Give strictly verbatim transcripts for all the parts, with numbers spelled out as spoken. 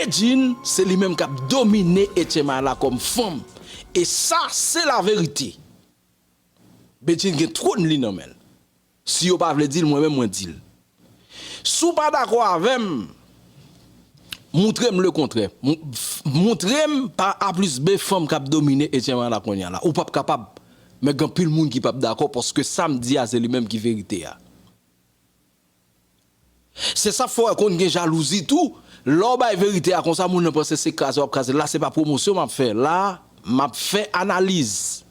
Bedjine, se li menm k ap domine H M I la kòm fanm. E sa, se laverite. Bedjine gen twòn li nan men l. Si yo pa vle di l, mwen menm, mwen di l. Si w pa dakò avè m, moutre m lekontrè. Mou-, f-, moutre m pa A plis B fanm k ap domine H M I la kounye a la. Ou p ap kapab. Men gen anpil moun ki p ap dakò paske sa m di a, se li menm ki verite a. Se sa k fè w wè konn gen jalouzi tou. Lè w bay verite a konsa, moun nan panse se kraze w ap kraze l. La, se pa pwomosyon m ap fè. La, m ap fè analiz.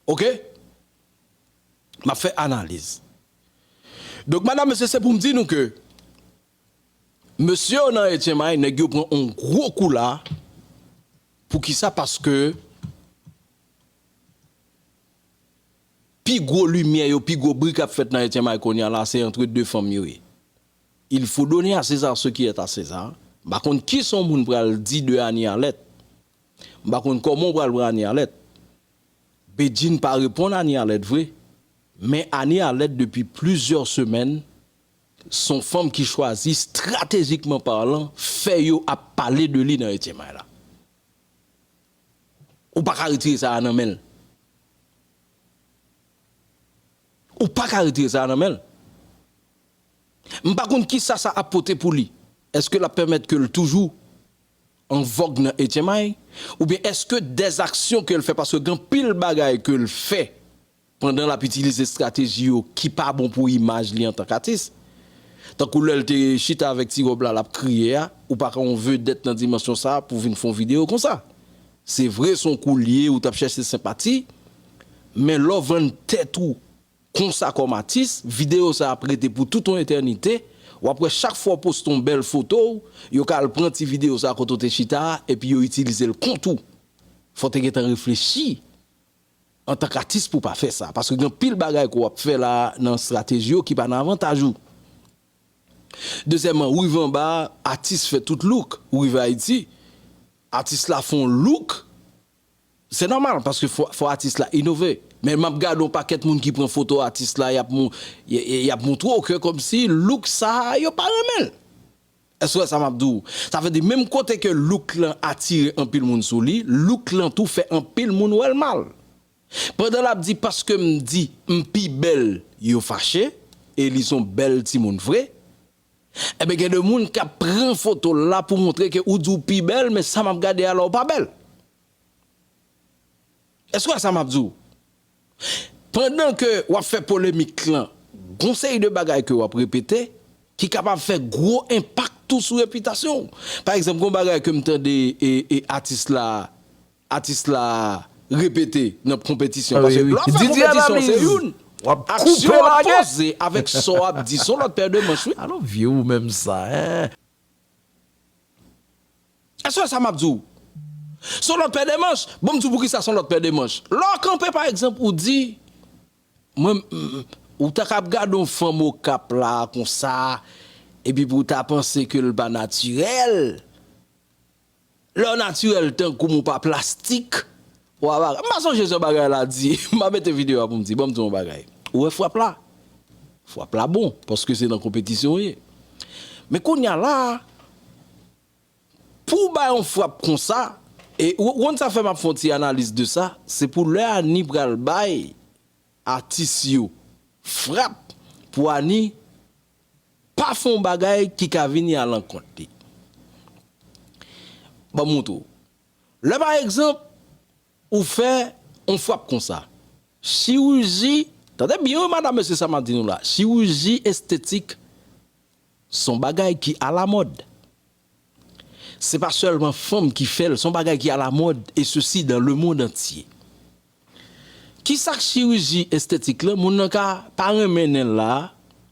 Oke? M ap fè analiz. Donk, madam, mesye, se pou m di nou ke mesye yo nan H M I, nèg yo pran yon gwo kou la. Poukisa? Paske pi gwo limyè yo, pi gwo bri k ap fèt nan H M I kounye a la, se entre deux fanm yo ye. Il faut donner à César ce qui est à César. M pa konn kisa yon moun pral di de Annie Arlette. M pa konn kòman w pral pran Annie Arlette. Bedjine pa reponn Annie Arlette vre. Men Annie Arlette, depi plizyè semèn, se yon fanm ki chwazi, stratejikman palan, fè yo ap pale de li nan H M I la. Ou pa ka retire sa a nan men l. Ou pa ka retire sa a nan men l. M pa konn kisa sa ap pote pou li. Èske l ap pèmèt ke l toujou an vòg nan H M I? Oubyen èske dèzaksyon ke l fè, paske gen anpil bagay ke l fè pandan l ap itilize estrateji yo ki pa bon pou imaj li antank atis. Tankou lè l te chita avèk ti wòb la, l ap kriye a, ou pa ka yon vedèt nan dimansyon sa a pou vin fè yon videyo konsa. Se vre, se yon kou l ye, ou t ap chèche senpati, men lè w vann tèt ou konsa kòm atis, videyo sa a ap rete pou tout yon etènite. W ap wè chak fwa w poste yon bèl foto w, yo ka al pran ti videyo sa a kote w te chita a, epi yo itilize l kont ou. Fò w te gentan reflechi antank atis pou w pa fè sa. Paske gen anpil bagay ke w ap fè la nan estrateji yo ki pa nan avantaj ou. Dezyèmman, ou rive anba, atis fè tout look. Ou rive Ayiti, atis la fè yon look. Se nòmal, paske fò, fò atis la inove. Men m ap gade yon pakèt moun ki pran foto atis la, y ap mou-, y, y, y ap montre w ke kòmsi look sa a, yo pa renmen l. Èske w wè sa m ap di w? Sa vle di, menm kote ke look lan atire anpil moun sou li, look lan tou fè anpil moun wè l mal. Pandan l ap di, "Paske m di m pi bèl," yo fache, e li se yon bèl timoun vre, enben, gen de moun k ap pran foto l la pou montre ke ou di w pi bèl, men sa m ap gade a la, w pa bèl. Èske w wè sa m ap di w? Pandan ke w ap fè polemik lan, gon seri de bagay ke w ap repete ki kapab fè gwo enpak tou sou repitasyon w. Pa egzanp, gon bagay ke m tande, e, e, atis la, atis la repete nan konpetisyon. Ah, paske wi, wi, lè w ap fè konpetisyon, se youn. W ap koupe lagè. Aksyon w ap poze avèk sa w ap di, se yon lòt pè de manch, wi. Alò, vye ou menm sa, en. Èske w wè sa m ap di w? Se yon lòt pè de manch. Bon, m di w poukisa se yon lòt pè de manch. Lè w kanpe, pa egzanp, ou di, mwen, m, ou ta kab gade yon fanm Okap la, konsa, epi pou w ta panse ke l pa natirèl. Lè w natirèl tankou m, ou pa plastik, w ap, m pa sonje jan bagay la di. M pa mete videyo a pou m di, bon, m di w yon bagay. Ou wè frap la? Frap la bon, paske se nan konpetisyon w ye. Men kounye a la, pou w bay yon frap konsa, e ou, ou konn sa fè m ap fè yon ti analiz de sa, se pou lè Annie pral bay atis yo frap, pou Annie pa fè yon bagay ki ka vini alankont li. Ban m montre w. Lè, pa egzanp, ou fè yon frap konsa, chiriji, tande byen wi, madam, mesye, sa m ap di nou la, chiriji estetik se yon bagay ki alamòd. Se pa sèlman fanm ki fè l, se yon bagay ki alamòd, et ceci dans le monde entier. Kisa k chiriji estetik lan? Moun nan ka pa renmen nen l la,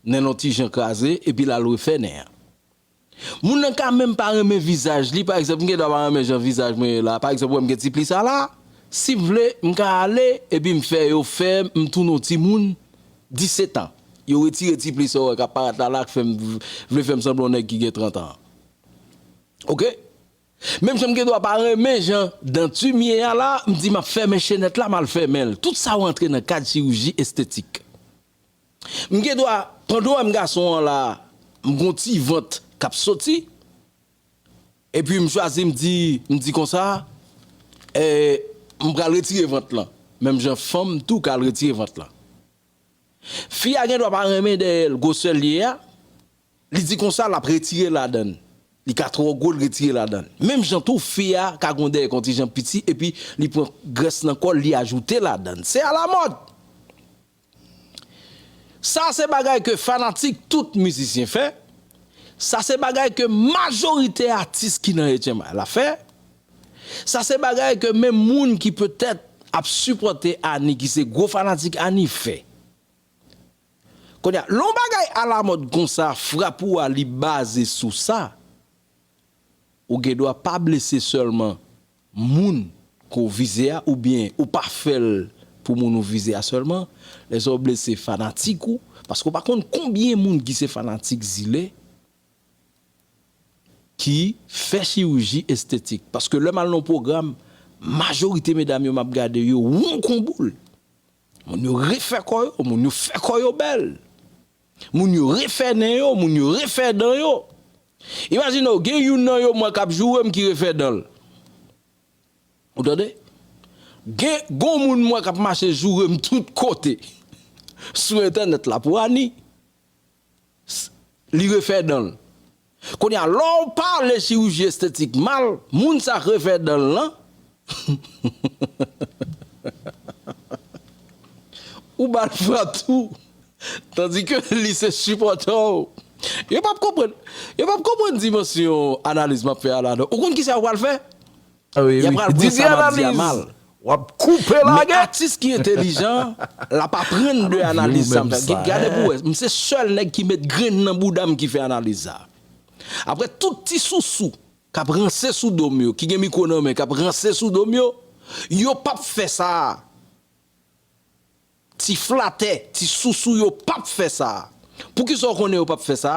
nen l yon ti jan kraze, epi l al refè nen an. Moun nan ka menm pa renmen vizaj li, pa egzanp, m gen dwa pa renmen jan vizaj mwen ye la, pa egzanp, ou wè m gen ti pli sa la, si m vle, m ka ale, epi m fè yo fè m tounen yon timoun disèt an. Yo retire ti pli sa w wè k ap parèt la la, k fè m v-, vle fè m sanble yon nèg ki gen trant an. Oke? Menm jan m gen dwa pa renmen jan danti m ye a la, m di m ap fèmen chenèt la, m al fèmen l. Tout sa yo antre nan kad chiriji estetik. M gen dwa, pandan w wè m gason an la, m gon ti vant k ap soti, Epi m chwazi, m di, m di konsa, eh, m pral retire vant lan. Menm jan fanm tou ka al retire vant lan. Fi a gen dwa pa renmen dèyè l, gwosè l ye a, li di konsa l ap retire ladan l. Li ka twò gwo, l retire ladan l. Menm jan tou, fi a ka gen dèyè k on ti jan piti, epi li pran grès nan kò l, li ajoute ladan l. Se alamòd. Sa se bagay ke fanatik tout mizisyen fè. Sa se bagay ke majorite atis ki nan H M I la fè. Sa se bagay ke menm moun ki petèt ap sipòte Annie, ki se gwo fanatik Annie, fè. Kounye a, lè yon bagay alamòd konsa frape w a, li baze sou sa, ou gen dwa pa blese sèlman moun ke w vize a, oubyen ou pa fè l pou moun ou vize a sèlman, lè sa w blese fanatik ou, paske w pa konn konbyen moun ki se fanatik Zile ki fè chiriji estetik. Paske lè m al nan pwogram, majorite medam yo m ap gade yo won kon boul. Moun yo refè kò yo, moun yo fè kò yo bèl. Moun yo refè nen yo, moun yo refè dan yo. Imajine w, gen youn nan yo m wè k ap joure m ki refè dan l. Ou tande? Gen, gon moun m wè k ap mache joure m tout kote sou entènèt la pou Annie. S-, li refè dan l. Kounye a, lè w pale chiriji estetik mal, moun sa k refè dan l lan, ou ba l frap tou. Tandike li se sipòtè w. Yo p ap konprann. Yo p ap konprann dimansyon analiz m ap fè a la, non. Ou konn kisa yo pral fè? Ah wi, y ap wi. Pral pran Didier sa m ap di a analiz. Mal. W ap koupe lage. Men atis ki entelijan, l ap aprann de analiz sa m fè. Gade pou wè, m se sèl nèg ki met grenn nan bouda m ki fè analiz sa. Apre tout ti sousou k ap ranse sou do m yo, ki gen mikwo nan men, k ap ranse sou do m yo, yo p ap fè sa. Ti flatè, ti sousou yo p ap fè sa. Poukisa w konnen yo p ap fè sa?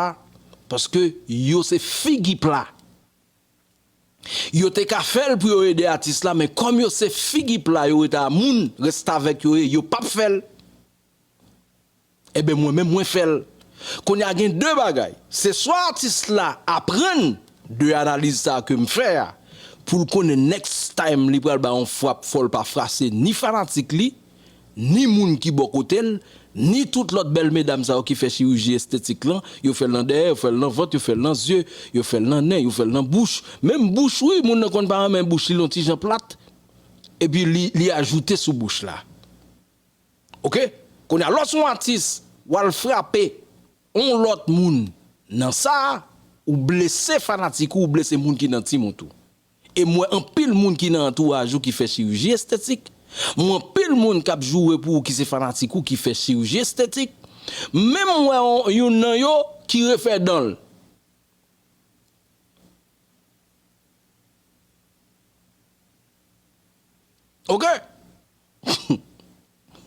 Paske yo se figi pla. Yo te ka fè l pou yo ede atis la, men kòm yo se figi pla, yo rete a moun, restavèk yo ye, yo p ap fè l. Enben, mwen menm, mwen fè l. Kounye a gen de bagay. Se swa atis la aprann de analiz sa a ke m fè a, pou l konnen next time li pral bay yon frap, fò l pa frase ni fanatik li, ni moun ki bò kote l, ni tout lòt bèl medam sa yo ki fè chiriji estetik lan, yo fè l nan dèyè, yo fè l nan vant, yo fè l nan zye, yo fè l nan nen, yo fè l nan bouch. Menm bouch, wi, moun nan konn pa renmen bouch li, l on ti jan plat. Epi li, li ajoute sou bouch la. Oke? Kounye a, lè w se yon atis, w al frape yon lòt moun nan sa, ou blese fanatik ou, ou blese moun ki nan timoun tou. E m wè anpil moun ki nan antouraj ou ki fè chiriji estetik. M wè anpil moun k ap joure pou ou ki se fanatik ou ki fè chiriji estetik. Menm m wè yon, youn nan yo ki refè dan l. Oke?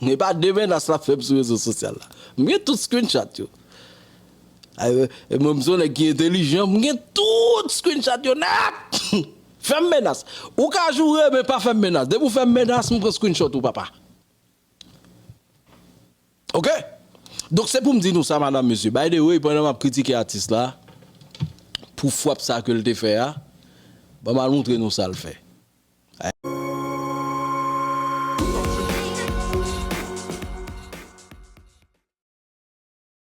E pa de menas l ap fè m sou rezo sosyal la. M gen tout screenshot yo. Ay, e mwen, m se yon nèg ki entelijan, m gen tout screenshot yo nèt. Fè m menas. Ou ka joure, men pa fè m menas. Depi w fè m menas, m pran screenshot ou, papa. Oke? Donk, se pou m di nou sa, madam, mesye. By the way, pandan m ap kritike atis la, pou frap sa ke l te fè a, ban m al montre nou sa l fè.